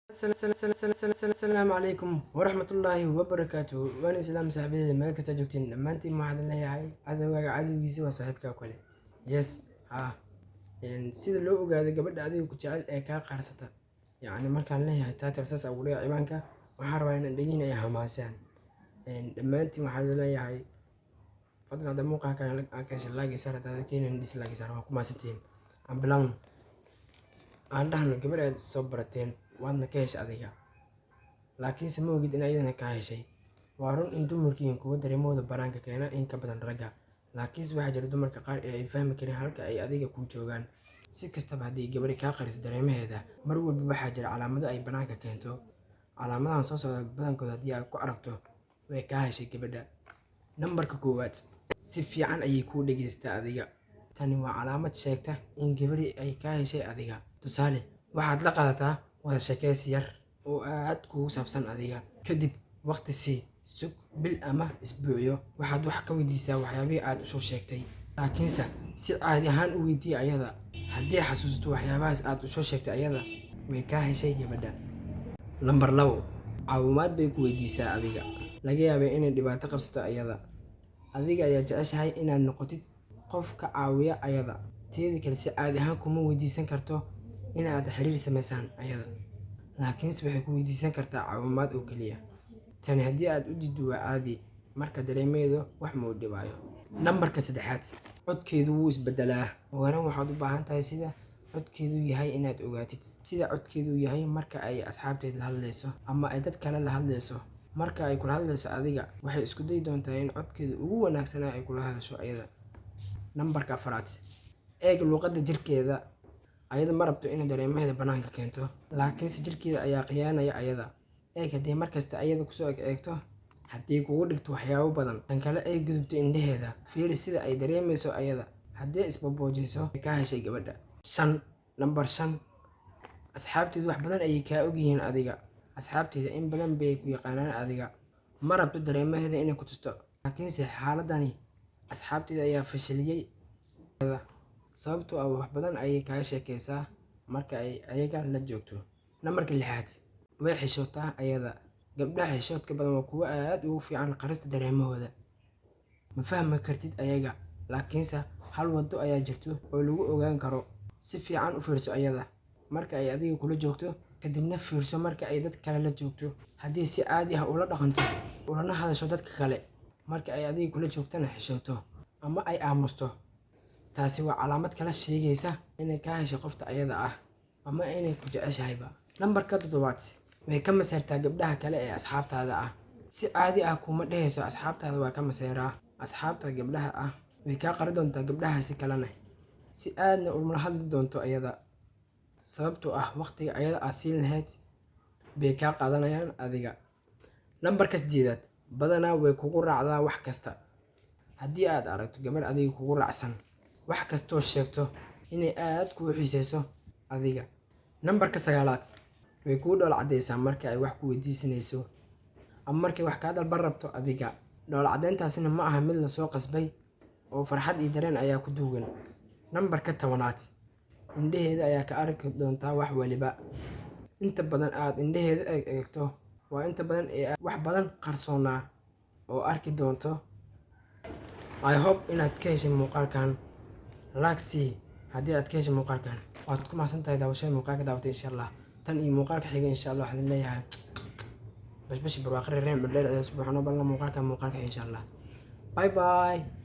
Asalaamu calaykum waraxmatullaahi wabarakaatuhu. Waan islaam saaxiibadeeda meel kasta joogtiin dhammaantiin. Waxaan leeyahay, cadowgaaga cadowgiisa waa saaxiibkaa kale. Yes, ha, sida loo ogaado gabadha adiga ku jecel ee kaa qaarsata. Yacni markaan leeyahay title saas ugu dhiga ciwaanka, waxaan rabaa inaan dhegihin ay hamaasaan dhammaantiin. Waxaan leeyahay, fadlan hadda muuqaalkan aan ka heshay, like saar. Haddaad keenin, dislike saar. Waa ku mahadsantihiin. Aan bilowno. Aan dhahno gabadh aad soo barateen, waadna ka heshay adiga, laakiinse ma ogid in ayadana kaa heshay. Waa run in dumarkiin kuwa dareemahooda banaanka keena in ka badan ragga, laakiinse waxaa jira dumarka qaar ee ay fahmi karin halka ay adiga kuu joogaan. Si kastaba, haddii gabadhi kaa qariso dareemaheeda, mar walba waxaa jira calaamado ay banaanka keento. Calaamadahan soo socda badankooda haddii aad ku aragto, way kaa heshay gabadha. Nambarka koowaad, si fiican ayay kuu dhegaystaa adiga. Tani waa calaamad sheegta in gabadhi ay kaa heshay adiga. Tusaale, waxaad la qaadataa wada sheekaysi yar oo aad kugu saabsan adiga. Kadib waqti sii sug, bil ama isbuucyo, waxaad wax ka weydiisaa waxyaabihii aad usoo sheegtay, laakiinse si caadi ahaan u weydiiya ayada. Haddii xasuusato waxyaabahaas aad usoo sheegtay ayada, way kaa heshay gabadha. Lambar 2, caawimaad bay ku weydiisaa adiga. Laga yaabay inay dhibaato qabsato ayada. Adiga ayaa jeceshahay inaad noqotid qof ka caawiya ayada. Teeda kale, si caadi ahaan kuma weydiisan karto inaad xiriir samaysaan ayada, laakiinse waxay ku weydiisan kartaa caawimaad oo keliya. Tani haddii aad u diiddo waa caadi, marka dareemaheedu wax ma u dhibaayo. Nambarka saddexaad, codkeedu wuu isbedelaa. Ugu waxaad u baahan tahay sida codkeedu yahay inaad ogaatid sida codkeedu yahay marka ay asxaabteed la hadlayso ama ay dad kale la hadlayso. Marka ay kula hadlayso adiga, waxay isku dayi doontaa in codkeedu ugu wanaagsanaa ay kula hadasho ayada. Nambarka afraad, eeg luqadda jirkeeda. Ayada ma rabto inay dareemaheeda banaanka keento, laakiinse jirkeeda ayaa khiyaanaya ayada. Eeg haddii markasta ayada kusoo eg eegto, haddii kugu dhigto waxyaabo badan, tan kale ay gudubto indhaheeda. Fiiri sida ay dareemayso ayada. Haddii isboboojayso, kaa heshay gabadha. Shan, nambar 5, asxaabteedu wax badan ayay kaa ogyihiin adiga. Asxaabteeda in badan bay ku yaqaanaan adiga. Ma rabto dareemaheeda inay ku tusto, laakiinse xaaladani asxaabteeda ayaa fashiliyey, sababtoo ah wax badan ayay kaga sheekaysaa marka ay ayaga la joogto. Nambarka lixaad, way xishootaa ayada. Gabdhaha xishoodka badan waa kuwo aad ugu fiican qarista dareemahooda. Ma fahmi kartid ayaga, laakiinse hal waddo ayaa jirto oo lagu ogaan karo. Si fiican u fiirso ayada marka ay adiga kula joogto, kadibna fiirso marka ay dad kale la joogto. Haddii si caadi ah ula dhaqanto ulana hadasho dadka kale, marka ay adiga kula joogtana xishooto ama ay aamusto, taasi waa calaamad kala sheegaysa inay kaa heshay qofta ayada ah ama inay ku jeceshahayba. Nambarka toddobaad, way ka maseertaa gabdhaha kale ee asxaabtaada ah. Si caadi ah kuma dhehayso asxaabtaada waa ka maseeraa. Asxaabta gabdhaha ah way kaa qari doontaa gabdhahaasi kalena, si aadna ulama hadli doonto ayada, sababtoo ah waqtiga ayada aad siin lahayd bay kaa qaadanayaan adiga. Nambarka sideedaad, badanaa way kugu raacdaa wax kasta. Haddii aad aragto gabadh adiga kugu raacsan wax kastoo sheegto, inay aad kuu xiiseyso adiga. Nambarka sagaalaad, way kuu dhool caddeysaa marka ay wax ku weydiisanayso ama markay wax kaa dalban rabto adiga. Dhool caddeyntaasina ma aha mid lasoo qasbay oo farxad iyo dareen ayaa ku duugan. Nambarka 10aad, indhaheeda ayaa ka arki doontaa wax waliba. Inta badan aad indhaheeda eeg eegto waa inta badan ee wax badan qarsoonaa oo arki doonto. I hope inaad ka heshay muuqaalkan. Like sii haddii aad ka heshay muuqaalkan. Waad ku mahadsan tahay daawashada muuqaalka daawatay. Insha Allah, tan iyo muuqaalka xiga, insha Allah, waxaan leeyahay bashbashi, barwaaqo, reereen, baldheer, subaxno ballan muuqaalka xiga, insha Allah. Bye bye.